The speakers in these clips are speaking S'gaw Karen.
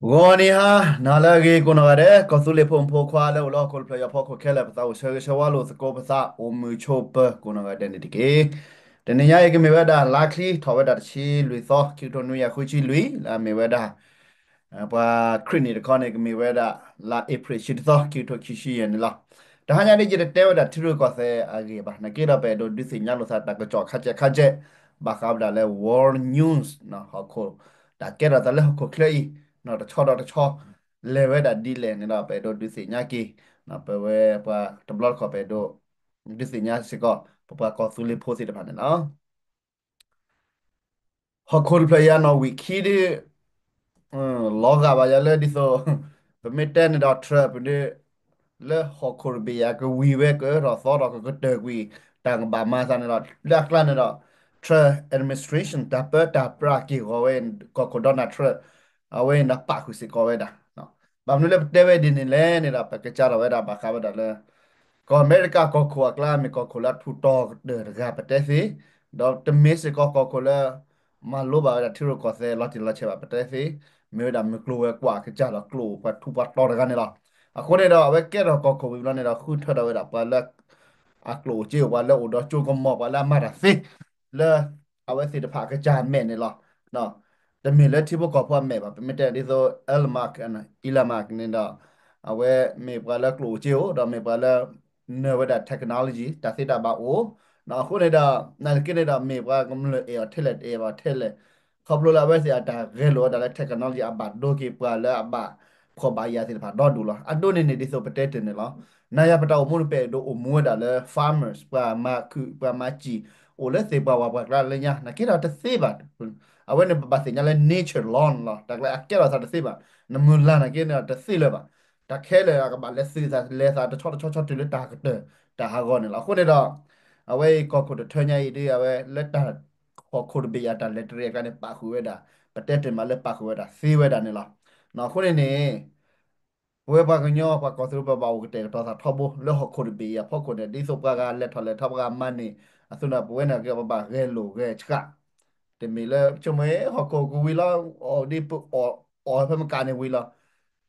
ဂီၤနံၤဟါနၤလၢအဂ့ၤကိးနီၢ်ဂၤဒဲး, ကီၢ်သူလ့ၤဖိမုၣ်ဖိခွါလၢအိၣ်လၢဟီၣ်ခိၣ်တဖျၢၣ်ညါအဖီခိၣ်ခဲလၢာ် ပသးအိၣ်ဆၢဂ့ၤဆၢဝါလိာ်သကိးပသး အိၣ်မုာ်ဆိးပၢၤကိးနီၢ်ဂၤဒဲးန့ၣ်တက့ၢ်. တနံၤညါအံၤကမ့ၢ်ဝဲဒၣ်လါချံ ထီၣ်ဝဲဒၣ်တဆံလွံၢ်သီ ခံကထိနွံကယၤဃုဆံလွံၢ် လၢအမ့ၢ်ဝဲဒၣ် ပှၤခရံာ်နံၣ်တခီန့ၣ် ကမ့ၢ်ဝဲဒၣ် လါအ့ဖြ့ၣ်တဆံတသီ ခံကထိခံဆံယဲၢ်န့ၣ်လီၤ. တဟါညါဒ်ယတတဲဝဲဒၣ်ထံရူၢ်ကီၢ်သဲးအဂ့ၢ်ဘၣ် နာ်က့ဒီး ပအဲၣ်ဒိးဒုးသ့ၣ်ညါလိာ်သးတၢ်ကစီၣ်ခါဆဲးခါဆဲး ဘၣ်ဃးဝဲဒၣ်လၢ world news ဟီၣ်ခိၣ် တၢ်ကဲထီၣ်သးလၢဟီၣ်ခိၣ်ချၢအံၤ တဆီဒီးတဆီ လဲၤဝဲဒၣ်ဒ်လဲၣ်န့ၣ်ဒီး ပအဲၣ်ဒိးဒုးသ့ၣ်ညါက့ၤ ပဝဲပှၤတဘျီတခီၣ် ပအဲၣ်ဒိးဒုးသ့ၣ်ညါစ့ၢ်ကီး ပပှၤကီၢ်သူလ့ၤဖိသ့ၣ်တဖၣ်န့ၣ်လီၤ. ဟီၣ်ခိၣ်တဖျၢၣ်ညါနီၣ်ဝံာ်ခံဒု လီၤဂာ်ဘၣ်ယၤလၢဒ်သိး ပမ့ၢ်တဲန့ၣ်ဒီး Trump ဒု လၢဟီၣ်ခိၣ်တဘ့ၣ်အံၤ ကဝံၤဝဲကအၢထီၣ်သီထီၣ် ကကတၢၢ်ကွံာ် တၢ်ကဘၣ်မၤသးန့ၣ်ဒီး လၢအကျါန့ၣ်ဒီး Trump administration တၢ်ပၢတၢ်ပြးက့ၢ်ဂီၤဝဲ ကီၢ်ခိၣ် Donald Trump အဝဲန့ၣ်ဒီးပာ်ဃုာ်စ့ၢ်ကီးဝဲဒၣ်. ဘၣ်မနုၤလၢပတဲဝဲဒ်န့ၣ်လဲၣ်န့ၣ်ဒီး ပကစးထီၣ်ဝဲဒၣ်ဘၣ်ဃးဝဲဒၣ်လၢ ကီၢ်အမဲရကၤကီၢ်ခိၣ်အကျါ မ့ၢ်ကီၢ်ခိၣ်လၢအထူးတီၤကတၢၢ်တဂၤပတဲသ့, ဒီးတမ့ၢ်စ့ၢ်ကီးကီၢ်ခိၣ်လၢ မၤလိဘၣ်ဝဲဒၣ်ထံရူၢ်ကီၢ်သဲးလီၤတံၢ်လီၤဆဲးဘၣ်ပတဲသ့, မ့ၢ်ဝဲဒၣ်မုၢ်ကျိၤဝဲၤကွာ်အကစၢ်ဒီးကျိာ်ပှၤထူးပှၤတီၤတဂၤန့ၣ်လီၤ. အဃိန့ၣ်ဒီး အဝဲကဲထီၣ်ကီၢ်ခိၣ်ဝံၤဘျီန့ၣ်ဒီး ဃုထၢထီၣ်ဝဲဒၣ်ပှၤလၢ အကျိၣ်အိၣ်စ့အိၣ် ပှၤလၢအိၣ်ဒီးကၠိကမီၤ ပှၤလၢအမၤတၢ်သ့ လၢအဝဲသ့ၣ်တဖၣ်အကစၢ်အမဲာ်န့ၣ်လီၤ. တမ့ၢ်လၢထံဖိကီၢ်ဖိအမဲာ်ဘၣ် ပမ့ၢ်တဲဒ်သိး Elon Musk န့ၣ်ဒီး အဝဲမ့ၢ်ပှၤလၢကျိၣ်အိၣ်စ့အိၣ် ဒီးမ့ၢ်ပှၤလၢ နၢၤဝဲဒၣ် technology တၢ်သ့တၢ်ဘၣ်အိၣ်, အဃိန့ၣ်ဒီး နာ်သက့န့ၣ်ဒီး မ့ၢ်ပှၤကမျၢၢ်အဲၣ်အီၤထဲလဲၣ်တအဲၣ်ဘၣ်ထဲလဲၣ်, ခီဖျိလၢအဝဲသ့ၣ်အတၢ်ဂဲၤလိာ်ဝဲဒၣ်လၢ technology အဘၣ်ဒိက့ၤပှၤလၢအဘၣ်ဖှီၣ်ဘၣ်ယာ်သ့ၣ်တဖၣ်ဒီဒူၣ်လီၤ. အဒိန့ၣ်န့ၣ် ဒ်သိးပတဲတ့ၢ်န့ၣ်လီၤ. နၤယၤပတၢ်အိၣ်မူန့ၣ် ပအဲၣ်ဒိးအိၣ်မူဝဲဒၣ်လၢ farmers ပှၤမၤခုၣ် ပှၤမၤစံၣ် အိၣ်လၢသ့ၣ်ပှၢ်ဝၢ်ပှၢ်ကျါလၢညါ နာ်က့ဒီးတသ့ဘၣ်. အဝဲန့ၣ်ပဘၣ်သ့ၣ်ညါလၢ nature law န့ၣ်လီၤ. တၢ်ကျဲအကဲထီၣ်သးတသ့ဘၣ်. နမုၢ်လၢ်နာ်က့န့ၣ်ဒီးတသ့လၢၤဘၣ်. တၢ်ခဲလၢာ်အကဘၣ်လဲၤသုးသးလဲၤသးတဆီတဆီဆီတုၤလၢတၢ်ကတၢၢ်တၢ်ဟးဂီၤန့ၣ်လီၤ. အဃိန့ၣ်ဒီး အဝဲအံၤကီၢ်ခိၣ်တထၢညါအံၤဒ် အဝဲလၢတၢ်ဟီၣ်ခိၣ်တဘ့ၣ်အတၢ်လဲၤတရံးအကျါန့ၣ် ပာ်ဃုာ်ဝဲဒၣ် ပတဲတ့ၢ်မးလၢပာ်ဃုာ်ဝဲဒၣ်သ့ဝဲဒၣ်န့ၣ်လီၤ. အဃိန့ၣ်န့ၣ် ပဝဲပှၤကညီပှၤကီၢ်သူလ့ၤ ပဘၣ်အိၣ်ကတဲာ်ကတီၤသးထီဘိ လၢဟီၣ်ခိၣ်တဘ့ၣ်အံၤအဖီခိၣ်န့ၣ် ဒ်သိးပှၤဂၤလဲၤထီၣ်လဲၤထီ ပှၤဂၤမၤန့ၢ်အသိးန့ၣ် ပဝဲန့ၣ်က့ၤပဘၣ်ဂဲၤလိာ်ဂဲၤဆှး တမ့ၢ်လၢဆိကမိၣ်ဟီၣ်ခိၣ်ကဝံၤလီၤ အီၣ်ဒ်ပအီၣ်ဖဲမကးန့ၣ်ဝံၤလီၤ.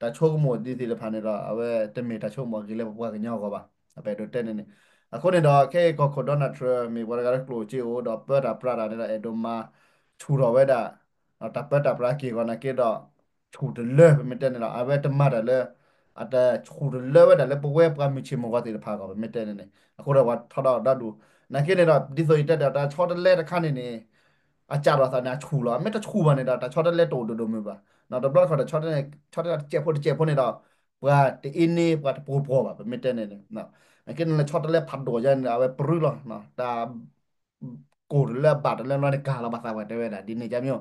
တၢ်ဆိကမိၣ်ဒ်သ့ၣ်တဖၣ်န့ၣ်ဒီး အဝဲတမ့ၢ်တၢ်ဆိကမိၣ်အဂ့ၤလၢပပှၤကညီအဂီၢ်ဘၣ်. အပအဲၣ်ဒိးတဲန့ၣ်န့ၣ် အဃိန့ၣ်ဒီး ခဲအံၤကီၢ်ခိၣ် Donald Trump မ့ၢ်ပှၤတဂၤလၢကျိၣ်စ့အိၣ် ဒီးပၢတၢ်ပြးတၢ်န့ၣ်ဒီး အဲၣ်ဒိးမၤဆူၣ်ထီၣ်ဝဲဒၣ် တၢ်ပၢတၢ်ပြးက့ၢ်ဂီၤနာ်က့ဒီး ဆူၣ်တလၢ ပမ့ၢ်တဲန့ၣ်ဒီး အဝဲတမၤတၢ်လၢ အတဆူၣ်တလၢဝဲဒၣ်လၢပဝဲပှၤမုၢ်ဆ့ၣ်မုၢ်ဂီၤသ့ၣ်တဖၣ်အဂီၢ် ပမ့ၢ်တဲန့ၣ်န့ၣ် အဃိဒီးပှၤထီဒါအီၤဒီဒူၣ် နာ်က့န့ၣ်ဒီး ဒ်သိးယတဲဒီး တၢ်ဆီတလဲတခါန့ၣ်န့ၣ် အစးထီၣ်သးန့ၣ် အဆူၣ်လီၤ. မ့ၢ်တဆူၣ်ဘၣ်န့ၣ်ဒီး တၢ်ဆီတလဲတအိၣ်ဒိၣ်ဒိၣ်မုၢ်ဘၣ်. တဘျီတခီၣ်တၢ်ဆီတလဲ ဆီတလဲတစဲးဖိတစဲးဖိန့ၣ်ဒီး ပှၤတအ့န့ ပှၤတပိာ်ပှီၢ်ဘၣ် ပမ့ၢ်တဲန့ၣ်န့ၣ် နာ်က့န့ၣ်လၢဆီတလဲဖးဒိၣ်ယါန့ၣ် အဝဲပြူလီၤ တၢ် ကိၢ်တလၢအဘၣ်တလၢ လီၤန့ၣ်ကၤလီၤဘၣ်သးပှၤတဲဝဲဒၣ် ဒ်န့ၣ်ကမ့ၢ်.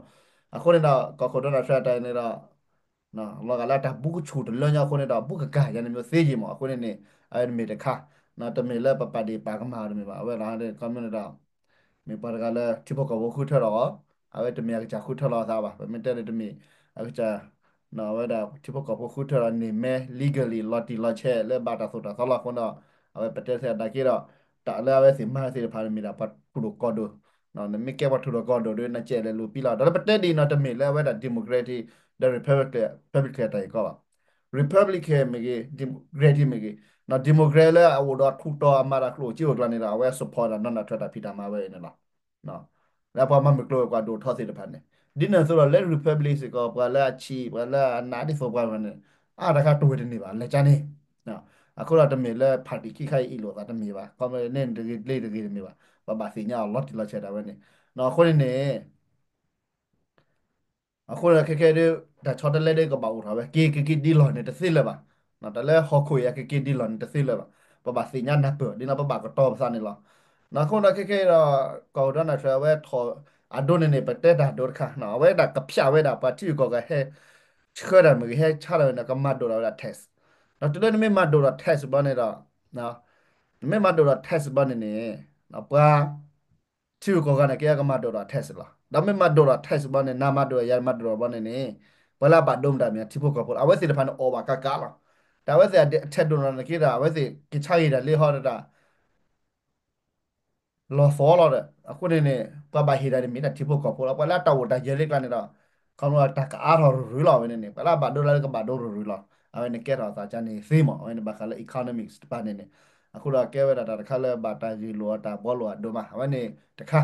အဃိန့ၣ်ဒီး ကီၢ်ခိၣ် Donald Trump တၢ်န့ၣ်ဒီး လီၤဂာ်လၢတၢ်ဘူးကဆူၣ်တလၢညါအဃိန့ၣ်ဒီး ဘူးကကၤယါန့ၣ်မ့ၢ်သ့ယံာ်မး အဃိန့ၣ်န့ၣ် အဝဲတမ့ၢ်တခါ တမ့ၢ်လၢပပာ်ဒ့ၣ်ပာ်ကမၣ်တမ့ၢ်ဘၣ် အဝဲလီၤ ကီမ့ၢ်န့ၣ်ဒီး မ့ၢ်ပှၤတဂၤလၢထံဖိကီၢ်ဖိဃုထၢလီၤအီၤ အဝဲတမ့ၢ်အကစၢ်ဃုထၢလီၤအသးဘၣ် ပမ့ၢ်တဲန့ၣ်တမ့ၢ်အကစၢ် အဝဲဒၣ်ထံဖိကီၢ်ဖိဃုထၢလီၤန့ၢ်မဲ legally လီၤတံၢ်လီၤဆဲးလၢဘၣ်တၢ်သိၣ်တၢ်သီလီၤအဃိဒီး အဝဲပတဲသ့အဒၣ်က့ဒီး တၢ်လၢအဝဲသ့ၣ်မၤသ့ၣ်တဖၣ်န့ၣ်မ့ၢ်ဒၣ်ပှၤထူၣ်ဒိၣ်ကီၢ်ဒိၣ် နမ့ၢ်ကဲပှၤထူၣ်ဒိၣ်ကီၢ်ဒိၣ်ဒီး နကဲလဲၤလူၤပံလီၤ ဒီးလၢပတဲဒ်အံၤနီၤ တမ့ၢ်လၢအဝဲဒၣ် Democrat ဒီး Republican Republican တၢ်အံၤကီဘၣ် Republican မ့ၢ်ဂ့ၤ Democrat မ့ၢ်ဂ့ၤ Democrat လၢအအိၣ်ဒီးထူးတီၤအမၤတၢ်ကျိၣ်စ့အိၣ်ကျါန့ၣ်ဒီး အဝဲ support ဒီး Donald Trump တၢ်ဖံးတၢ်မၤဝဲအံၤန့ၣ်လီၤ. လၢပှၤမၤမုၢ်ကျိၤဝဲၤကွာ်ဒိၣ်ထီသ့ၣ်တဖၣ်န့ၣ် ဒ်န့ၣ်အသိးဒီးလၢ Republican စ့ၢ်ကီး ပှၤလၢအဆံးပှၤလၢအနးဒ်သိးပှၤန့ၣ် အါတခါတဝဲတန့ၢ်ဘၣ် လဲၤကါန့ၣ် အဃိဒီးတမ့ၢ်လၢ party ခံခါအံၤအ့ၣ်လိာ်သးတမ့ၢ်ဘၣ် ကီမ့ၢ်န့ၣ်တဂ့ၤတဂ့ၤတမ့ၢ်ဘၣ် ပဘၣ်သ့ၣ်ညါအီၤလီၤတံၢ်လီၤဆဲးဒၣ်ဝဲန့ၣ် အဃိန့ၣ်န့ၣ် အဃိဒီးခဲခဲဒ် တၢ်ဆီတလဲဒ်ကဘၣ်အိၣ်ထီၣ်ဝဲ က့ၤကက့ၤဒ်လီၢ်န့ၣ်တသ့လၢၤဘၣ်. တၢ်လၢဟီၣ်ခိၣ်အံၤအကက့ၤဒ်လီၢ်န့ၣ်တသ့လၢၤဘၣ်. ပဘၣ်သ့ၣ်ညါနၢ်ပၢၢ်ဒ်န့ၣ် ပဘၣ်ကတီၤပသးန့ၣ်လီၤ. အဃိဒီးခဲခဲဒီး ကီၢ်ခိၣ် Donald Trump အဝဲထီၣ်အဒိန့ၣ်န့ၣ် ပတဲတၢ်ဒိတခါ အဝဲဒၣ်ကဖျးဝဲဒၣ်ပှၤထံဂုၤကီၢ်ဂၤဟဲ ဆှၢတၢ်မ့ၢ်ဂ့ၤ ဟဲဆါတၢ်မ့ၢ်ဂ့ၤ ကမၤဒိၣ်ထီၣ်ဝဲဒၣ် tax ဒီးတုၤလၢနမ့ၢ်မၤဒိၣ်ထီၣ် tax ဘျီန့ၣ်ဒီး နမ့ၢ်မၤဒိၣ်ထီၣ် tax ဘျီန့ၣ်န့ၣ် ပှၤ ထံဂုၤကီၢ်ဂၤန့ၣ်က့ကမၤဒိၣ်ထီၣ် tax လီၤ. ဒီးမ့ၢ်မၤဒိၣ်ထီၣ် tax ဘျီန့ၣ် နၤမၤဒိၣ်ယၤမၤဒိၣ်ဘျီန့ၣ်န့ၣ် ပှၤလၢအဘၣ်ဒိမတၤမ့ၢ်ထံဖိကီၢ်ဖိလီၤ. အဝဲသ့ၣ်တဖၣ်န့ၣ်အီၣ်ဘၣ်ကးကးလီၤ. တၢ်အဝဲသ့ၣ်အထဲဒိၣ်နီၢ်န့ၣ်က့ဒီး အဝဲသ့ၣ်ကဆါဂ့ၤတၢ်လၢဟီဒီးတၢ် လီၤသီလီၤဒီး အဃိန့ၣ်န့ၣ် ပှၤဘၣ်ဟ့ၣ်တၢ်န့ၣ်မ့ၢ်ဒၣ်ထံဖိကီၢ်ဖိလီၤ. ပှၤလၢအတၢ်အိၣ်တၢ်ယၢၤလၢကျါန့ၣ်ဒီး ခီဖျိတၢ်ကအါထီၣ်ရုၢ်ရုၢ်လီၤ အဝဲန့ၣ်န့ၣ် ပှၤလၢအဘၣ်ဒိလၢကဘၣ်ဒိရုၢ်ရုၢ်လီၤ အဝဲန့ၣ်ကဲထီၣ်အသးကန့ၣ်သ့မး အဝဲန့ၣ်ဘၣ်ဃးလၢ economics တပၤန့ၣ်န့ၣ် အဃိဒီးကဲဝဲဒၣ်တၢ်တခါလၢဘၣ်တၢ်ဂ့ၢ်လိာ်အတၢ်ဘှီလိာ်အဒိၣ်မး အဝဲန့ၣ်တခါ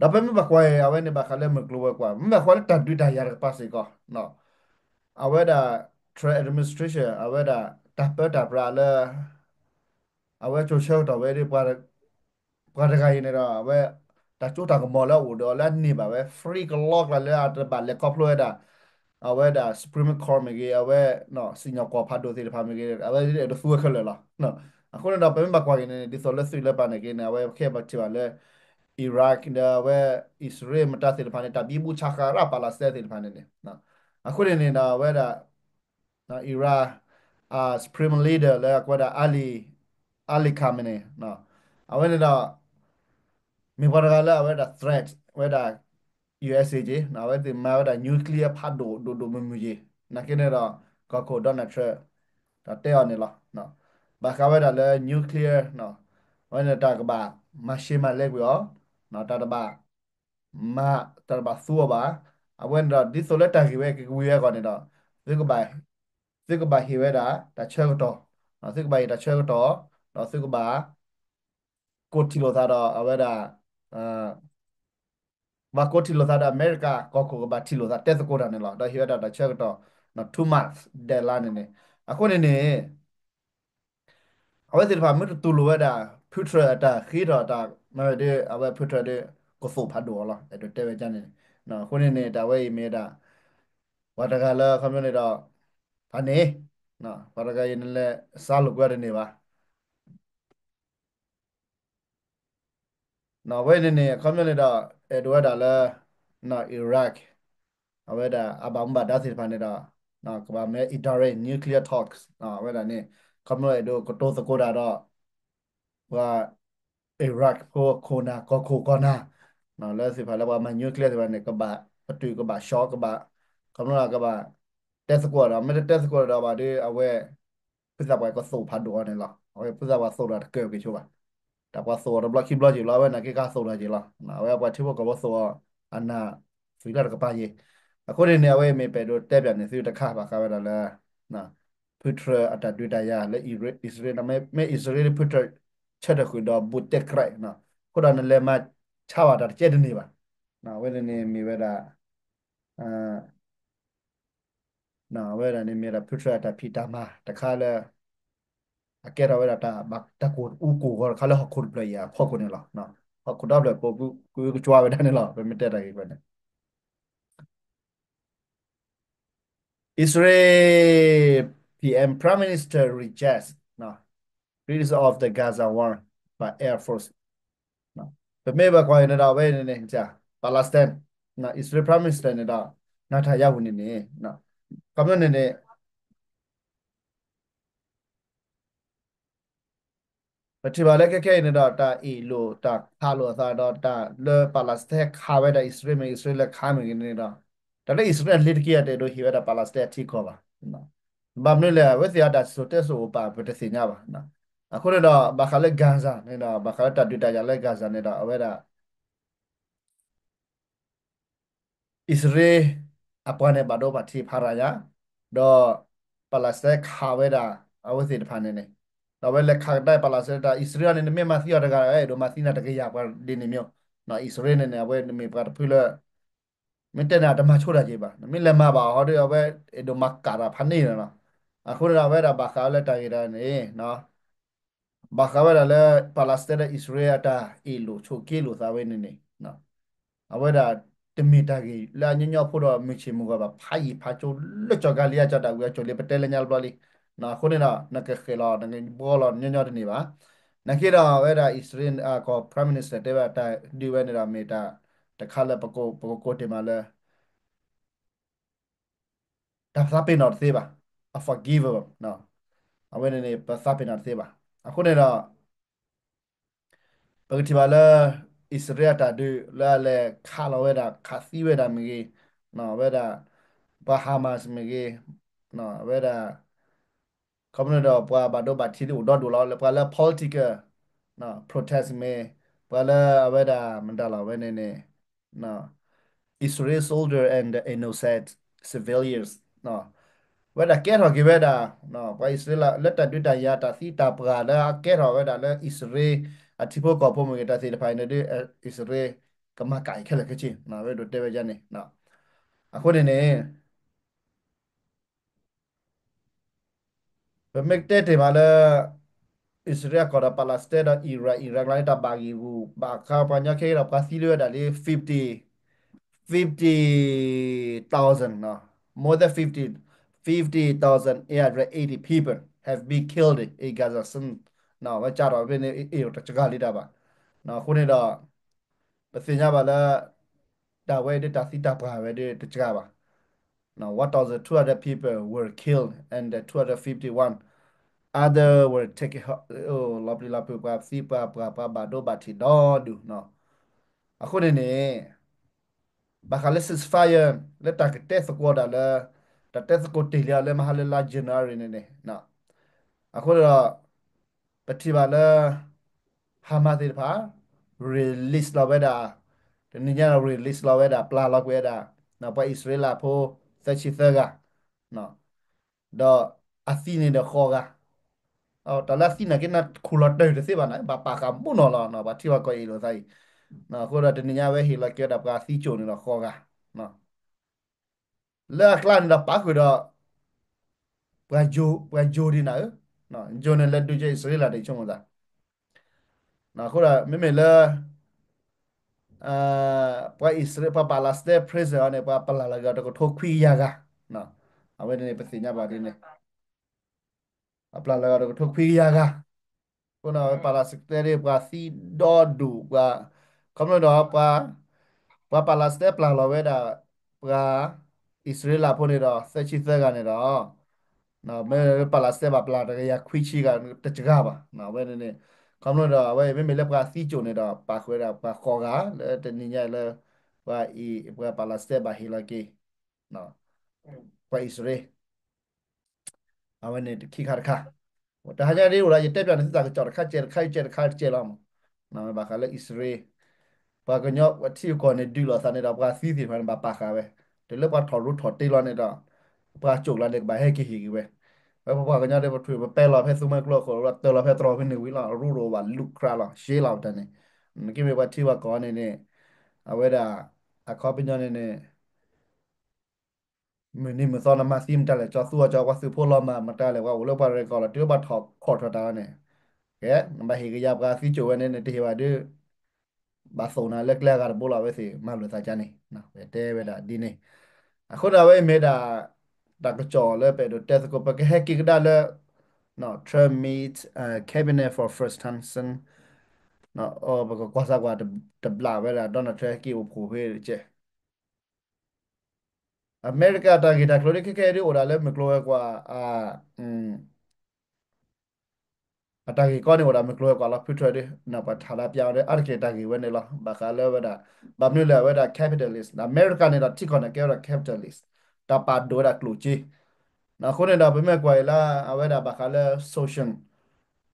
ဒီးပမ့ၢ်ဘၣ်ကွၢ်အံၤ အဝဲန့ၣ်ဘၣ်ဃးလၢမုၢ်ကျိၤဝဲၤကွာ် မ့မ့ၢ်ဘၣ်ဃးလၢတၢ်ဒုးတၢ်ယၤတကပၤစ့ၢ်ကီး အဝဲဒၣ် Trump administration အဝဲဒၣ်တၢ်ပၢတၢ်ပြးလၢ အဝဲကၠိဆၢကတီၢ်ဝဲဒီး ပှၤတဂၤအံၤန့ၣ်ဒီး အဝဲ တၢ်စိတၢ်ကမီၤလၢအအိၣ်ဒီးလၢအန့ၢ်ဘၣ်ဝဲ free ကလီကလီလၢအတဘၣ်လဲၤခီဖျိဝဲဒၣ် အဝဲဒၣ် Supreme Court မ့ၢ်ဂ့ၤ အဝဲ စံၣ်ညီၣ်ကွီၢ်ဖးဒိၣ်သ့ၣ်တဖၣ်မ့ၢ်ဂ့ၤ အဝဲအဲၣ်ဒိးသူဝဲခဲလၢာ်လီၤ. အဃိန့ၣ်ဒီး ပမ့ၢ်ဘၣ်ကွၢ်က့ၤန့ၣ် ဒ်သိးလၢသုးလၢပာ်န့ၣ်က့န့ၣ် အဝဲခဲအံၤပထံၣ်ဘၣ်လၢ Iraq ဒီးအဝဲ အံၣ်စရ့လးမတၤသ့ၣ်တဖၣ်န့ၣ် တၢ်ဘံဘူဆးဃာ်ရၣ် Palestine သ့ၣ်တဖၣ်န့ၣ်န့ၣ် အဃိန့ၣ်န့ၣ်ဒီး အဝဲဒၣ် Iran Supreme Leader လၢအကိးဝဲဒၣ် Ali Ali Khamenei အဝဲန့ၣ်ဒီး မ့ၢ်ပှၤတဂၤလၢအဝဲဒၣ် threat ဝဲဒၣ် USA က့ အဝဲသ့ၣ်မၤဝဲဒၣ် nuclear ဖးဒိၣ်ဒိၣ်ဒိၣ်မုၢ်မုၢ်က့ နာ်က့န့ၣ်ဒီး ကီၢ်ခိၣ် Donald Trump ဒီးတဲအီၤန့ၣ်လီၤ. ဘၣ်ဃးဝဲဒၣ်လၢ nuclear အဝဲန့ၣ်တၢ်ကဘၣ်မၤရှဲမၤလဲကွံာ်အီၤ တၢ်တဘၣ် မၤ တၢ်တဘၣ်သူအီၤဘၣ်. အဝဲန့ၣ်ဒီး ဒ်သိးလၢတၢ်ဂ့ၢ်ဝဲကကဝံၤဝဲအဂီၢ်န့ၣ်ဒီး သုကဘၣ် သုကဘၣ်ဟ့ၣ်ဝဲဒၣ် တၢ်ဆၢကတီၢ်, သုကဘၣ်ဟ့ၣ်တၢ်ဆၢကတီၢ်, ဒီးသုကဘၣ် ကိးထံၣ်လိာ်သးဒီးအဝဲဒၣ် ဘၣ်ကိးထံၣ်လိာ်သးဒီးအမဲရကၤ ကီၢ်ခိၣ်ကဘၣ်ထံၣ်လိာ်သးတဲသကိးတၢ်န့ၣ်လီၤ. ဒီးဟ့ၣ်ဝဲဒၣ်တၢ်ဆၢကတီၢ် two months deadline န့ၣ်န့ၣ် အဃိန့ၣ်န့ၣ် အဝဲသ့ၣ်တဖၣ်မ့ၢ်တတူၢ်လိာ်ဝဲဒၣ် Putin အတၢ်ဃ့ထီၣ်တၢ်မၤဝဲဒီး အဝဲ Putin ဒီး ကသိၣ်ဖးဒိၣ်အီၤလီၤ. အဲၣ်ဒိးတဲဝဲဒ်န့ၣ်န့ၣ် အဃိန့ၣ်န့ၣ် တၢ်ဝဲအံၤမ့ၢ်ဝဲဒၣ် ပှၤတဂၤလၢခီဖျိန့ၣ်ဒီး ဖးန့ၣ် ပှၤတဂၤအံၤန့ၣ်လဲၤစါလိာ်ကွဲတန့ၢ်ဘၣ်. အဝဲန့ၣ်န့ၣ် အခီပညီန့ၣ်ဒီး အဲၣ်ဒိးဝဲဒၣ်လၢ Iraq အဝဲဒၣ်အဘၣ်မူဘၣ်ဒါသ့ၣ်တဖၣ်န့ၣ်ဒီး ကဘၣ်မ့ၢ် indirect nuclear talks အဝဲဒၣ်န့ၣ် အခီပညီအဲၣ်ဒိးကတိၤသကိးတၢ်ဒီး ပှၤ Iraq ဖိခိၣ်နၢ် ကီၢ်ခိၣ်ကီၢ်နၢ် လၢသ့ၣ်တဖၣ်လၢပှၤမၤ nuclear သ့ၣ်တဖၣ်န့ၣ် ကဘၣ်ပတုာ်ကဘၣ်ဆှီကဘၣ် အခီပညီကဘၣ် တဲသကိးဒီး မ့ၢ်တတဲသကိးဒီးဘၣ်ဒီး အဝဲ ဖုသးပှၢ်ကသိၣ်ဖးဒိၣ်အီၤန့ၣ်လီၤ. အဝဲဖုသးပှၢ်သိၣ်ဒီးတကၢၢ်က့ၤဆိဘၣ်. တၢ်ပှၤသိၣ်အီၤတဘျီခံဘျီက့ၤလီၤ အဝဲနာ်က့ကသိၣ်ဒီးက့ၤလီၤ. အဝဲပှၤထံဖိကီၢ်ဖိသိၣ်အီၤ အနၢ်သွံၣ်လၢတကပၤယ့ၣ်. အဃိန့ၣ်န့ၣ် အဝဲမ့ၢ်ပအဲၣ်ဒိးတဲပၠးန့ၢ်သုတခါဘၣ်ဃးဝဲဒၣ်လၢ Putin အတၢ်ဒုးတၢ်ယၤလၢ အံၣ်စရ့လး မ့ၢ်အံၣ်စရ့လး Putin ဆၢထၢၣ်ဃုာ်ဒီးဘူးတဲကြဲး အဃိဒီးနလဲၤမၤဆါဘၣ်တၢ်တကဲတန့ၢ်ဘၣ်. အဝဲန့ၣ်န့ၣ်မ့ၢ်ဝဲဒၣ် အဝဲဒၣ်န့ၣ်မ့ၢ်ဝဲဒၣ် Putin အတၢ်ဖံးတၢ်မၤတခါလၢ အကဲထီၣ်ဝဲဒၣ်တၢ်ဘၣ်တၢ်ကိၢ်အူကိၢ်ဂီၤတခါလၢဟီၣ်ခိၣ်တဖျၢၣ်အံၤအဖီခိၣ်န့ၣ်လီၤ. ဟီၣ်ခိၣ်ဒီဖျၢၣ်ကိးကွံာ်ကွံာ်ကကွၢ်ဝဲဒၣ်န့ၣ်လီၤ. ပမ့ၢ်တဲတၢ်ဂ့ၢ်ဝဲန့ၣ် Israel PM Prime Minister rejects release of the Gaza war by air force. ပမ့ၢ်ဘၣ်ကွၢ်အံၤန့ၣ်ဒီး အဝဲန့ၣ်န့ၣ် Palestine Israel Prime Minister န့ၣ်ဒီး Netanyahu န့ၣ်န့ၣ် ခီပညီန့ၣ်န့ၣ် ပထံၣ်ဘၣ်လၢခဲခဲအံၤန့ၣ်ဒီး တၢ်အ့ၣ်လိာ်တၢ်ခးလိာ်အသးဒီးတၢ်လၢ Palestine ခးဝဲဒၣ် အံၣ်စရ့လးမ့ၢ် အံၣ်စရ့လးခးမ့ၢ်ဂ့ၤန့ၣ်ဒီး တၢ်လၢအံၣ်စရ့လးလ့ၤတက့ၢ်အတအဲၣ်ဒိးဟ့ၣ်ဝဲဒၣ် Palestine အထံကီၢ်ဘၣ်. ဘၣ်မနုၤလဲၣ် အဝဲသ့ၣ်အတၢ်စံၣ်စိၤတဲစိၤအိၣ်ပာ်ပတသ့ၣ်ညါဘၣ်. အဃိန့ၣ်ဒီး ဘၣ်ဃးလၢ Gaza န့ၣ်ဒီး ဘၣ်ဃးလၢတၢ်ဒုးတၢ်ယၤလၢ Gaza န့ၣ်ဒီး အဝဲဒၣ် အံၣ်စရ့လးအပှၤန့ၣ်ဘၣ်ဒိဘၣ်ထံးဖးရၤညါ, ဒီး Palestine ခးဝဲဒၣ် အဝဲသ့ၣ်တဖၣ်န့ၣ်န့ၣ်, ဒီးအဝဲလဲၤခးကဒါ Palestine တၢ် အံၣ်စရ့လးန့ၣ် နမ့ၢ်မၤသံအီၤတဂၤ အဲၣ်ဒိးမၤသံနၤတကယၤပှၤဒ်န့ၣ်မ့ၢ်, အံၣ်စရ့လးန့ၣ်န့ၣ် အဝဲမ့ၢ်ပှၤတဖုလၢ မ့ၢ်တဲန့ၣ်အတမၤဆိတၢ်က့ၤဘၣ်, မ့ၢ်လဲၤမၤဘၣ်အီၤဒီး အဝဲအဲၣ်ဒိးမၤကၣ်တၢ်ဖးန့ၢ်လီၤ. အဃိန့ၣ်ဒီး အဝဲဒၣ်ဘၣ်ဃးဝဲလၢတၢ်ဂ့ၢ်တၢ်န့ၣ် ဘၣ်ဃးဝဲဒၣ်လၢ Palestine ဒီး အံၣ်စရ့လး အတၢ်အ့ၣ်လိာ်ဆိးက့လိာ်သးဝဲန့ၣ်န့ၣ်, အဝဲဒၣ်တမ့ၢ်တၢ်ဂ့ၢ်လၢအညီညီဖိဒီးမုၢ်ဆ့ၣ်မုၢ်ဂီၤဘၣ်, ဖးယံာ်ဖးကၠိလၢကၠီၤကၤလံယါကၠီၤတၢ်ဝံၤအကၠိၤလံ ပတဲလၢညါတဘျီလံ. အဃိန့ၣ်ဒီး နကဃဲၤလီၤ နကဘှီလီၤညီညီတန့ၢ်ဘၣ်. နာ်က့ဒီး အဝဲဒၣ်အံၣ်စရ့လးကီၢ် Prime Minister တဲဝဲဒၣ်တၢ်ဒုးဝဲန့ၣ်ဒီး မ့ၢ်တၢ်တခါလၢပကကိးတ့ၢ်မးလၢ တၢ်ပသးပ့ၤနီၣ်တသ့ဘၣ်, unforgivable, အဝဲန့ၣ်န့ၣ် ပသးပ့ၤနီၣ်တသ့ဘၣ်. အဃိန့ၣ်ဒီး ပကထံၣ်ဘၣ်လၢ အံၣ်စရ့လးတၢ်ဒုးလၢအလဲၤခးလီၤဝဲဒၣ် ခးသံဝဲဒၣ်မ့ၢ်ဂ့ၤ, ဝဲဒၣ် ပှၤ Hamas မ့ၢ်ဂ့ၤ, ဝဲဒၣ် ခီဖျိဒီးပှၤဘၣ်ဒိဘၣ်ထံးဒ်အိၣ်ဒီဒူၣ်လီၤ, လၢပှၤလၢ political protest မ့ၢ်, ပှၤလၢအဝဲဒၣ်မတၤလီၤဝဲန့ၣ်န့ၣ် Israel soldier and the innocent civilians ဝဲဒၣ်ကဲထီၣ်က့ၤဝဲဒၣ် ပှၤအံၣ်စရ့လးလၢတၢ်ဒုးတၢ်ယၤ တၢ်သံတၢ်ပှၢ်လၢအကဲထီၣ်ဝဲဒၣ်လၢအံၣ်စရ့လးအထံဖိကီၢ်ဖိမ့ၢ်ဂ့ၤ တၢ်သ့ၣ်တဖၣ်အံၤန့ၣ်ဒီး အံၣ်စရ့လးကမၤကၣ်အံၤခဲလၢာ်ခဲဆ့ ဝဲဒိးတဲဝဲဒ်န့ၣ်. အဃိန့ၣ်န့ၣ် ပမ့ၢ်တဲတ့ၢ်မးလၢ အံၣ်စရ့လးကီၢ်ဒီး Palestine ဒီး Iran, Iran ကျါန့ၣ် တၢ်ဘၣ်ဂံၢ်ဂူာ်ဘၣ်ခါ ပှၤကညီခဲအံၤဒီး ပှၤသံလၢဝဲဒၣ်လံ fifty, fifty thousand, more than fifty, fifty thousand eight hundred eighty people have been killed in Gaza since ဝဲကၢ်ထီၣ်ဖဲန့ၣ် အ့ၣ်တစှၤလံတၢ်ဘၣ်. အဃိန့ၣ်ဒီး ပသ့ၣ်ညါဘၣ်လၢ တၢ်ဝဲဒၣ်တၢ်သံတၢ်ပှၢ်ဝဲဒၣ်တစှၤဘၣ်. One thousand two hundred people were killed and two hundred fifty-one other were taken, လီၤပျံၤလီၤဖုး ပှၤသံပှၤပှၢ် ပှၤဘၣ်ဒိဘၣ်ထံးဒီဒူၣ်. အဃိန့ၣ်န့ၣ် ဘၣ်ဃးလၢ ceasefire လၢတၢ်ကတဲသကိးတၢ်လၢ တၢ်တဲသကိးတ့ၢ်လံအီၤလၢမဟါလၢလါ January န့ၣ်န့ၣ် အဃိဒီး ပထံၣ်ဘၣ်လၢ Hamas သ့ၣ်တဖၣ် release လီၤဝဲဒၣ် တနံၤညါ release လီၤဝဲဒၣ် ပျၢ်လီၤကွံာ်ဝဲဒၣ် ပှၤအံၣ်စရ့လးဖိ သၢဆံသၢဂၤ ဒီးအသံန့ၣ်ဒီးဃိးဂၤ တၢ်လၢအသံနာ်က့ နခူၣ်လီၤတၢၢ်တသ့ဘၣ်န့ၣ် ဘၣ်ပာ်ဃာ်မူနီၢ်လီၤ ပှၤထံၣ်ဘၣ်ကီးအ့ၣ်လိာ်သးအံၤ. အဃိဒီးတနံၤညါဝဲဟ့ၣ်လီၤက့ၤဝဲဒၣ် ပှၤသံကၠိၣ်န့ၣ်ဒီးဃိးဂၤ လၢအကျါန့ၣ်ဒီးပာ်ဃုာ်ဒီး ပှၤယိၤဒံးနၤဧၢ, ယိၤန့ၣ်လဲၤဒုးက့ၤအံၣ်စရ့လးန့ၣ် ဆိကမိၣ်သး. အဃိဒီးမ့မ့ၢ်လၢ ပှၤအံၣ်စရ့လး ပှၤ Palestine prison အီၤန့ၣ် ပှၤပျၢ်လီၤက့ၤတကထိခွံကယၤဂၤ, အဝဲန့ၣ်န့ၣ် ပသ့ၣ်ညါဘၣ်ဒ်န့ၣ် အပျၢ်လီၤက့ၤတကထိခွံကယၤဂၤ, အဃိန့ၣ် ပှၤ Palestine ဒ်ပှၤသံဒီဒူၣ် ပှၤ ခီဖျိဒီး ပှၤ Palestine ပျၢ်လီၤဝဲဒၣ် ပှၤအံၣ်စရ့လးဖိန့ၣ်ဒီး သၢဆံသၢဂၤန့ၣ်ဒီး မ့ၢ် Palestine ဘၣ်ပျၢ်တကယၤခွံဆံဂၤတစှၤဘၣ်, အဝဲန့ၣ်န့ၣ် ခီဖျိဒီး အဝဲမ့မ့ၢ်လၢပှၤသံကၠိၣ်န့ၣ်ဒီး ပာ်ဃုာ်ဝဲဒၣ်ပှၤဃိးဂၤ လၢတနံၤညါလၢ ပှၤအံၣ် ပှၤ Palestine ဘၣ်ဟ့ၣ်လီၤက့ၤ ပှၤအံၣ်စရ့လး အဝဲန့ၣ်တခံခါတခါ, တဟါညါဒ်အိၣ်ဒီး ယတဲပၠးန့ၣ် သုသးကစီၣ်တခါကဲတခါ ကဲတခါကဲလီၤမး, ဘၣ်ဃးလၢအံၣ်စရ့လး ပှၤကညီပှၤထံပကီၢ်န့ၣ် ဒုးလိာ်သးန့ၣ်ဒီး ပှၤသံသ့ၣ်တဖၣ်န့ၣ် ဘၣ်ပာ်ဃာ်ဝဲ, တုၤလၢပှၤထီၣ်ရူထီၣ်တ့လီၤန့ၣ်ဒီး ပှၤကၠိၣ်ကျါန့ၣ် ကဘၣ်ဟဲက့ၤဟ့ၣ်က့ၤဝဲ, ဝဲပပှၤကညီဒ်ပထူၣ် ပပဲလီၤဖဲသူမွဲကျိအဃိ တၢ်လီၤဖဲတြီဖဲန့ၣ်ဝံၤလီၤ ရူရိၤဘၣ်လူၤခရါလီၤ ရှဲလီၤပတၢ်န့ၣ်, နက့မ့ၢ်ပှၤထံပှၤကီၢ်န့ၣ်န့ၣ် အဝဲဒၣ် အခီပညီန့ၣ်န့ၣ် မုၢ်နံၤမုၢ်သီနမၤသံမတၤလဲၣ် ကၠီသူအီၤ ကၠီပှၤသုးဖိလီၤမၢ်မတၤလဲၣ် ပှၤအိၣ်လၢပှၤရဲၣ်ကီၢ်လီၤ တုၤလၢပှၤထီၣ်ခီၣ်ထီၣ်တၢ်လီၤန့ၣ်, ကဲ နဘၣ်ဟ့ၣ်ကယၤပှၤသံကၠိၣ်ဝဲန့ၣ် နတဟ့ၣ်ဘၣ်ဒီး ဘၣ်သိၣ်နၤလၢကျဲအဂၤတဘိလီၤ အဝဲသ့ၣ်မၤလိာ်သးကါန့ၣ်, ပတဲဝဲဒၣ်ဒ်န့ၣ်, အဃိန့ၣ် အဝဲမ့ၢ်ဒၣ် တၢ်ကစီၣ်လၢပအဲၣ်ဒိးတဲသကိး ပကဟဲက့ၤကဒါလၢ Trump meet cabinet for first time since ပကကွၢ်စၢ်ကွၢ်တဘျီဝဲဒၣ် Donald Trump ဟဲက့ၤအိၣ်ဖှိၣ်ဖဲတကဲ အမဲရကၤတၢ်ဂ့ၢ်တၢ်ကျိၤဒ်ခဲကဲဒ်အိၣ်ဒၣ်လၢမုၢ်ကျိၤဝဲၤကွာ် အတၢ်ဂ့ၢ်ကီန့ၣ်အိၣ်ဒၣ်မုၢ်ကျိၤဝဲၤကွာ်လီၤ ဖုထၢၣ်ဒ် ပှၤထးဒါပျးအီၤဒီး အါတက့ၢ်တၢ်ဂ့ၢ်ဝဲန့ၣ်လီၤ. ဘၣ်ဃးလၢဝဲဒၣ် ဘၣ်မနုၤလဲၣ် အဝဲဒၣ် capitalist အမဲရကၤန့ၣ်ဒီး ထံကီၢ်န့ၣ်ကဲဝဲဒၣ် capitalist တၢ်ပာ်ဒိၣ်ဝဲဒၣ်ကျိၣ်စ့ အဃိန့ၣ်ဒီး ပမ့ၢ်ကွၢ်အံၤလၢ အဝဲဒၣ်ဘၣ်ဃးလၢ social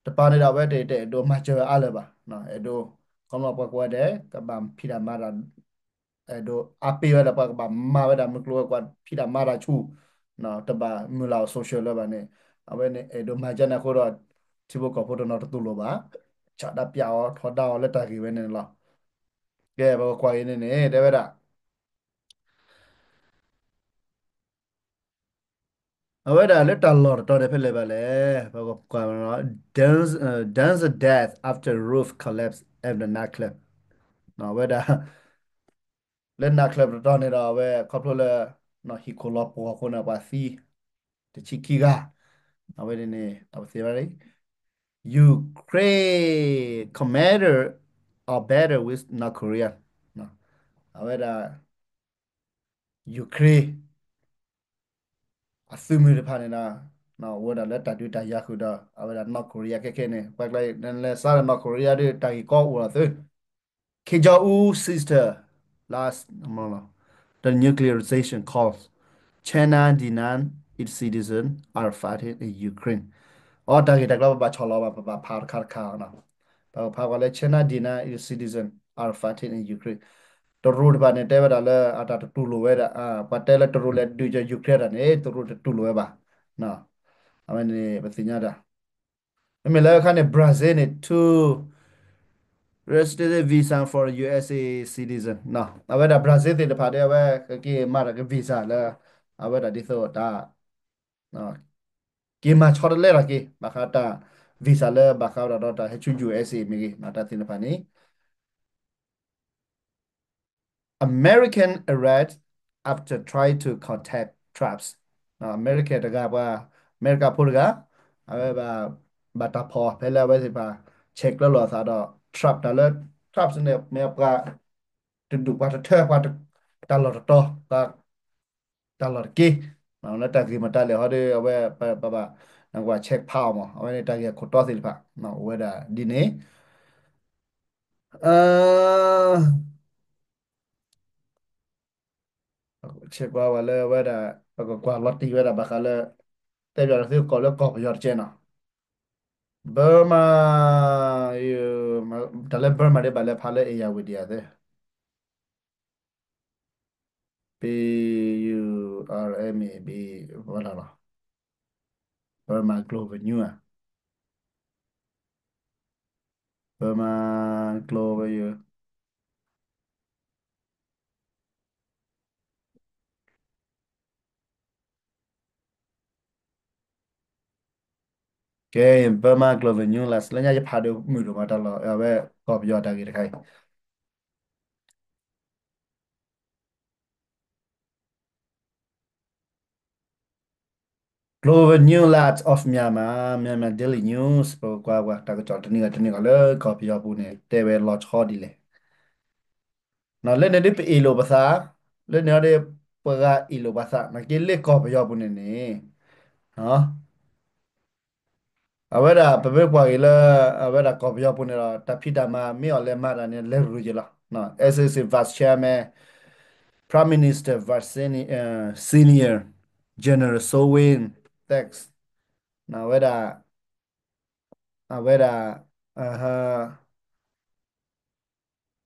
တပၤန့ၣ်ဒီး အဝဲတအဲၣ်ဒိးမၤစၢၤဝဲအါလၢၤဘၣ်. အဲၣ်ဒိး ခီဖျိပှၤကိးဂၤဒဲး ကဘၣ်ဖံးတၢ်မၤတၢ် အဲၣ်ဒိးအါပ့ၤဝဲဒၣ်ပှၤကဘၣ်မၤဝဲဒၣ်မုၢ်ကျိၤဝဲၤကွာ် ဖံးတၢ်မၤတၢ်ဆူၣ် တဘၣ်မုၢ်လၢ်အီၤ social လၢၤဘၣ်န့ၣ် အဝဲန့ၣ်အဲၣ်ဒိးမၤကန့ၣ်အဃိဒီး ထံဖိကီၢ်ဖိတနီၤတတူၢ်လိာ်ဘၣ် ဆးဒါပျးအီၤထီဒါအီၤလၢတၢ်ဂ့ၢ်ဝဲန့ၣ်လီၤ. ကဲ ပကကွၢ်အံၤန့ၣ်န့ၣ် တဲဝဲဒၣ် အဝဲဒၣ်လၢတၢ်လီၢ်တတီၤန့ၣ်ဖဲလဲၣ်ဘၣ်လဲၣ် ပကကွၢ် Dancer death after roof collapse at the nightclub အဝဲဒၣ် လၢ nightclub တတီၤန့ၣ်ဒီး အဝဲခီဖျိလၢ ဟံၣ်ခိၣ်လီၤပှီၢ်အဃိန့ၣ် ပှၤသံ တဆံခံဂၤ အဝဲန့ၣ်န့ၣ် အဝဲသ့ၣ် Ukraine commander are battle with North Korea အဝဲဒၣ် Ukraine အသုးမုၢ်တဖၣ်န့ၣ်ဒီး အိၣ်ဝဲဒၣ်လၢတၢ်ဒုးတၢ်ယၤဃုာ်ဒီး အဝဲဒၣ် North Korea ခဲခဲန့ၣ် ပှၤကျါ နလဲၤစးဒီး North Korea ဒီး တၢ်ဂ့ၢ်ကီအိၣ်လီၤသု Kim Jong Un sister last the nuclearization calls China deny its citizen are fighting in Ukraine. အတၢ်ဂ့ၢ်တၢ်ကျိၤပဘၣ်ဆီၣ်လီၤဘၣ် ပဘၣ်ဖးတခါတခါ ပကဖးကွၢ်လၢ China deny its citizen are fighting in Ukraine. တရူးတဖၣ်န့ၣ် တဲဝဲဒၣ်လၢအတၢ်တတူၢ်လိာ်ဝဲဒၣ်, ပှၤတဲလၢတရူးလဲၤဒုးကၢၤ Ukraine တၢ်န့ၣ် တရူးတတူၢ်လိာ်ဝဲဘၣ်. အဝဲန့ၣ်ပသ့ၣ်ညါတၢ် မ့မ့ၢ်လၢအခါန့ၣ် Brazil န့ၣ် two resident visa for U S A citizen အဝဲဒၣ် Brazil သ့ၣ်တဖၣ်ဒီး အဝဲကက့ၤမၤတၢ်က visa လၢ အဝဲဒၣ်ဒ်သိးတၢ် က့ၤမၤဆီတလဲတၢ်က့ၤ ဘၣ်ဃးတၢ် visa လၢဘၣ်ဃးဝဲဒၣ်ဒီးတၢ်ဟဲဆူ U S A မ့ၢ်ဂ့ၤ တၢ်သ့ၣ်တဖၣ်န့ၣ် American arrest after try to contact Trump's. American တဂၤပှၤ အမဲရကၤဖိတဂၤ အဝဲဘၣ် ဘၣ်တၢ်ဖီၣ်ဖဲလၢအဝဲသ့ၣ်တဖၣ် ဆဲးကျၢလိာ်အသးဒီး Trump တၢ်လၢ Trump န့ၣ် မ့ၢ်ပှၤ တဒူၣ်ပှၤတထၢပှၤ တၢ်လီၢ်တတီၤ ပှၤ တၢ်လီၢ်တက့ၢ် လၢတၢ်ဂ့ၢ်မတၤလဲၣ်ဟီဒီး အဝဲပဘၣ် နကွၢ် check ဖးအီၤမး အဝဲန့ၣ်တၢ်ဂ့ၢ်အခိၣ်တီသ့ၣ်တဖၣ် အိၣ်ဝဲဒၣ်ဒ်န့ၣ် ဆဲးကွၢ်ဝဲလၢအဝဲဒၣ် ပကကွၢ်လီၤတံၢ်ဝဲဒၣ်ဘၣ်ဃးလၢ တဲဘၣ်လၢသုကီၢ်လၢကီၢ်ပယီၤတကဲနီၤ Burma တၢ်လၢ Burma ဒ်ဘၣ်လဲၤဖးလၢ Irrawaddy သ့ P U R M A B ဝဲလီၤလီၤ Burma Global News ဧါ Burma Global News ကဲ Burma Global News လၢ လၢညါယဖးဒိၣ်မုာ်ဒိၣ်မးတၢ်လီၢ် အဝဲကီၢ်ပယီၤတၢ်ဂ့ၢ်တခါအံၤ Global News Live of Myanmar, Myanmar Daily News ပကွၢ်ပှၤတၢ်ကစီၣ်တနံၤဂၤတနံၤဂၤလၢကီၢ်ပယီၤပူၤန့ၣ် တဲဝဲလီၤဆီဒ်လဲၣ်. လၢန့ၣ်ဒ်ပအ့ၣ်လိာ်ပသး, လၢန့ၣ်ဒ်ပှၤဂၤအ့ၣ်လိာ်ပသး နာ်က့လၢကီၢ်ပယီၤပူၤန့ၣ်န့ၣ် အဝဲဒၣ်ပမ့ၢ်ကွၢ်က့ၤလၢ အဝဲဒၣ်ကီၢ်ပယီၤပူၤန့ၣ်ဒီး တၢ်ဖံးတၢ်မၤမ့ၢ်အီၤလဲၤမၤတၢ်န့ၣ် လဲၤရူၤက့ၤလီၤ. S A C Vice Chairman, Prime Minister Vice Senior, Senior General Soe Win Thaik အဝဲဒၣ် အဝဲဒၣ်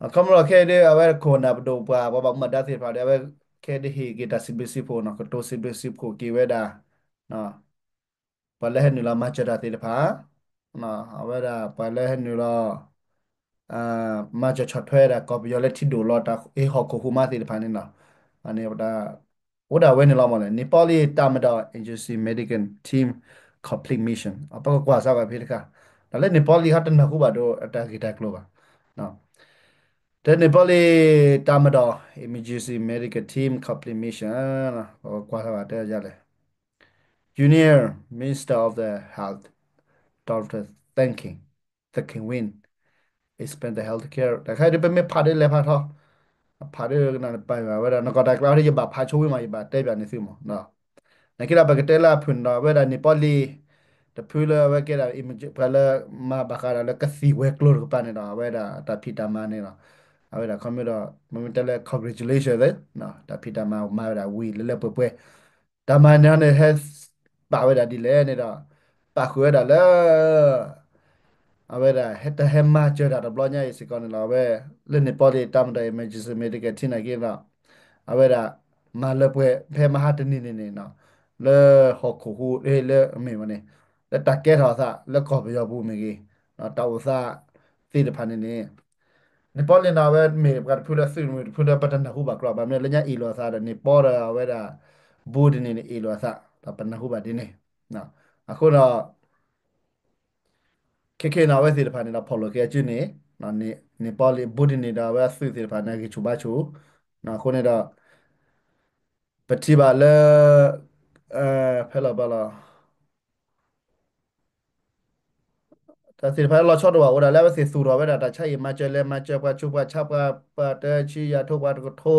အခီပညီခဲအံၤဒ် အဝဲခိၣ်နၢ်ပဒိၣ်ပှၤ ပှၤဘၣ်မူဘၣ်ဒါသ့ၣ်တဖၣ်ဒီး အဝဲခဲဒ်ဟ့ၣ်က့ၤတၢ်စံးဘျုးစံးဖှိၣ်နီၤ ကတိၤစံးဘျုးစံးဖှိၣ်က့ၤဝဲဒၣ် ပှၤလၢဟဲနုာ်လီၤမၤစၢၤတၢ်သ့ၣ်တဖၣ် အဝဲဒၣ်ပှၤလၢဟဲနုာ်လီၤ မၤစၢၤဆီၣ်ထွဲဒၣ်ကီၢ်ပယီၤလၢထံဒိၣ်လီၤတၢ်အ့ၣ်ဟီၣ်ခိၣ်ဟူးမါသ့ၣ်တဖၣ်န့ၣ်နီၤ အန့ၣ် အိၣ်ဒၣ်ဝဲန့ၣ်လီၤမးလဲၣ် Nepali တပ်မတော် Emergency Medical Team Complete Mission ပကကွၢ်စၢ်ဘၣ်ဖဲတခါ တၢ်လၢ Nepali ဟီတနၢ်ဟူဘၣ်ဒိအတၢ်ဂ့ၢ်တၢ်ကျိၤဘၣ် တၢ် Nepali တပ်မတော် Emergency Medical Team Complete Mission ပကကွၢ်စၢ်ဘၣ်တဲယၤလဲၣ် Union Minister of the Health, Doctor Thinking, Thinking Win, explain the healthcare တခါဒ်ပမ့ၢ်ဖးဒ်လဲၤဖးထီ ဖးဒ်ကနၣ်ပာ်ဝဲဒၣ် နကီၢ်တၢ်ကျါဒ်ယဘၣ်ဖးဆိဝံၤမး ယဘၣ်တဲပၠးန့ၣ်သုမး နာ်က့ဒီးပကတဲလၢအဖုၣ်န့ၣ်ဒီး အဝဲဒၣ် Nepali တဖုလၢအဝဲကဲဒၣ် ပှၤလၢမၤဘၣ်ဃးဒီးလၢကသံၣ်ဝဲၤကျိၤတကပၤန့ၣ်ဒီး အဝဲဒၣ်တၢ်ဖံးတၢ်မၤန့ၣ်ဒီး အဝဲဒၣ်ခီမ့ၢ်ဒီး မ့မ့ၢ်တဲလၢ congratulation သ့ တၢ်ဖံးတၢ်မၤမၤဝဲဒၣ်ဝံၤလၢလၢပှဲၤပှဲၤ တၢ်မၤန့ၣ်န့ၣ်ဟဲ ပာ်ဝဲဒၣ်ဒ်လဲၣ်န့ၣ်ဒီး ပာ်ဃုာ်ဝဲဒၣ်လၢ အဝဲဒၣ် ဟဲတၢ်ဟဲမၤစၢၤတၢ်တဘျီညါအံၤစ့ၢ်ကီးန့ၣ်လီၤ. အဝဲ လၢ Nepali တပ်မတော် Emergency Medical Team နာ်က့ဒီး အဝဲဒၣ် မၤလၢပှဲၤ ဖဲမဟါတနံၤန့ၣ်န့ၣ် လၢဟီၣ်ခိၣ်ဟူး လၢအမ့ၢ်ဝဲန့ၣ် လၢတၢ်ကဲထီၣ်အသး လၢကီၢ်ပယီၤပူၤမ့ၢ်ဂ့ၤ တၢ်အိၣ်သးသ့ၣ်တဖၣ်န့ၣ်န့ၣ် Nepali န့ၣ်ဒီး အဝဲမ့ၢ်ပှၤတဖုလၢသုးမုၢ်တဖုလၢပတနၢ်ဟူဘၣ်ကျိၤ ဘၣ်မနုၤလၢညါအ့ၣ်လိာ်အသးဒီး Nepal ဒီးအဝဲဒၣ် ဘူးတနံၤန့ၣ် အ့ၣ်လိာ်အသး ဒီးပနၢ်ဟူဘၣ်ဒ်န့ၣ် အဃိဒီး ခဲခဲန့ၣ် အဝဲသ့ၣ်တဖၣ်န့ၣ်ဒီး ဖီၣ်လိာ်က့ၤအစုန့ၣ် Nepali ဘူးတနံၤဒီး အဝဲအသုးသ့ၣ်တဖၣ်န့ၣ် ဂံၢ်ဆူၣ်ဘါဆူၣ် အဃိန့ၣ်ဒီး ပထံၣ်ဘၣ်လၢ ဖဲလီၤဘၣ်လီၤ တၢ်သ့ၣ်တဖၣ်လၢလီၤဆီဒိၣ်ဘၣ် အိၣ်ဒၣ်လၢအဝဲသ့ၣ်သူၣ်ထီၣ်ဝဲဒၣ်တၢ်ဆါဟံၣ်မၤစၢၤလဲၤမၤစၢၤပှၤဆူးပှၤဆါ ပှၤ ပှၤတဆံယၤထိ ပှၤတကထိ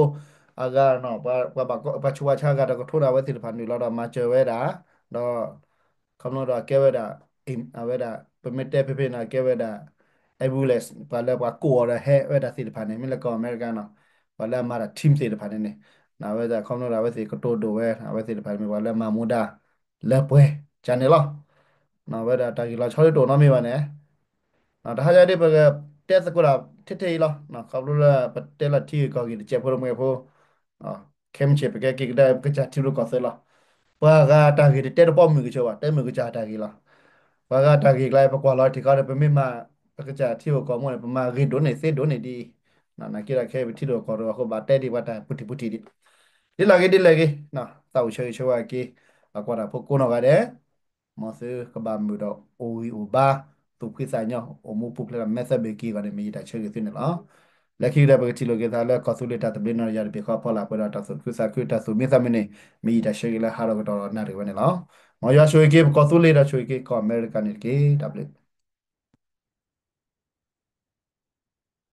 အဂၤ ပှၤဆူးပှၤဆါအဂၤတကထိန့ၣ် အဝဲသ့ၣ်တဖၣ်နုာ်လီၤဒီးမၤစၢၤဝဲဒၣ် ဒီး ခီဖျိဒီးကဲဝဲဒၣ် အဝဲဒၣ် ပမ့ၢ်တဲဖဲဖဲန့ၣ် ကဲဝဲဒၣ် ambulance ပှၤလၢပှၤကိးအီၤဒီးဟဲဝဲဒၣ်သ့ၣ်တဖၣ်န့ၣ် မ့ၢ်လၢကီၢ်အမဲရကၤနီၤ ပှၤလၢအမၤတၢ် team သ့ၣ်တဖၣ်န့ၣ်န့ၣ် အဝဲဒၣ်ခီဖျိဒီးအဝဲသ့ၣ်ကတိၤဒိၣ်ဝဲ အဝဲသ့ၣ်တဖၣ်မ့ၢ်ပှၤလၢမၤမူဒါ လၢပှဲၤ ကန့ၣ်လီၤ. အဝဲဒၣ်တၢ်ဂ့ၢ်လီၤဆီဒ်တအိၣ်နီတမံၤဘၣ်န့ၣ် တဟါညါဒ်ပက တဲသကိးတၢ်ထဲထဲအံၤလီၤ. ခီဖျိလၢပတဲလီၤထံဂ့ၢ်ကီၢ်ဂ့ၢ်တစဲးဖိတမှဲးဖိ ခဲမုၢ်ဆ့ၣ် ပကဲက့ၤကဒါပကစၢ်ထံရူၢ်ကီၢ်သဲးလီၤ. ပှၤဂၤတၢ်ဂ့ၢ်တတဲတပီၢ်မုၢ်ကဆၢဘၣ်, တဲမုၢ်ကစၢ်တၢ်ဂ့ၢ်လီၤ. ပှၤဂၤတၢ်ဂ့ၢ်ကျါ ပကွၢ်လီၤထံးခီဒီး ပမ့ၢ်မၤပကစၢ်ထံဂ့ၢ်ကီၢ်မိၢ်န့ၣ် ပမၤဂ့ၤဒိၣ်န့ၢ်သ့ဒိၣ်န့ၢ်ဒ်အံၤ, နာ်က့ဒီးခဲအံၤပထံရူၢ်ကီၢ်ရူၢ်အဃိ ဘၣ်တဲဒံးပှၤတၢ်ပူၤတံၢ်ပူၤတံၢ်ဒံး, ဒ်လဲၣ်ဂ့ၤဒ်လဲၣ်ဂ့ၤ, သးအိၣ်ဆၢဂ့ၤဆၢဝါက့ၤ အကွၢ်တၢ်ဖိကိးနီၢ်ဂၤဒဲး မ်သုကဘၣ်မုာ်ဒီးအိၣ်ဂံၢ်အိၣ်ဘါ, သူၣ်ဖှံသးညီ, အိၣ်မူပူၤဖျဲးဒီး မဲာ်သၢဘ့ၣ်က့ၤအဂီၢ်န့ၣ် မ့ၢ်ယတၢ်ဆၢဂ့ၤသုန့ၣ်လီၤ. လၢခံကတၢၢ် ပကထံၣ်လိာ်က့ၤသးလၢကီၢ်သူလ့ၤတၢ်သဘျ့နီၢ်တယၢ်တဘ့ၣ်ဃီအဖီလာ် ပှဲၤဒီးတၢ်သူၣ်ခုသးခု တၢ်သူၣ်မံသးမုာ်န့ၣ် မ့ၢ်ယတၢ်ဆၢဂ့ၤလၢဟးဒီးကတီၢ်ဒီးနၣ်ရံၣ်ဝဲန့ၣ်လီၤ. မ်ယွၤဆိၣ်ဂ့ၤက့ၤပကီၢ်သူလ့ၤဒီးဆိၣ်ဂ့ၤက့ၤကီၢ်အမဲရကၤန့ၣ်တက့ၢ်. တၢ်ဘျုး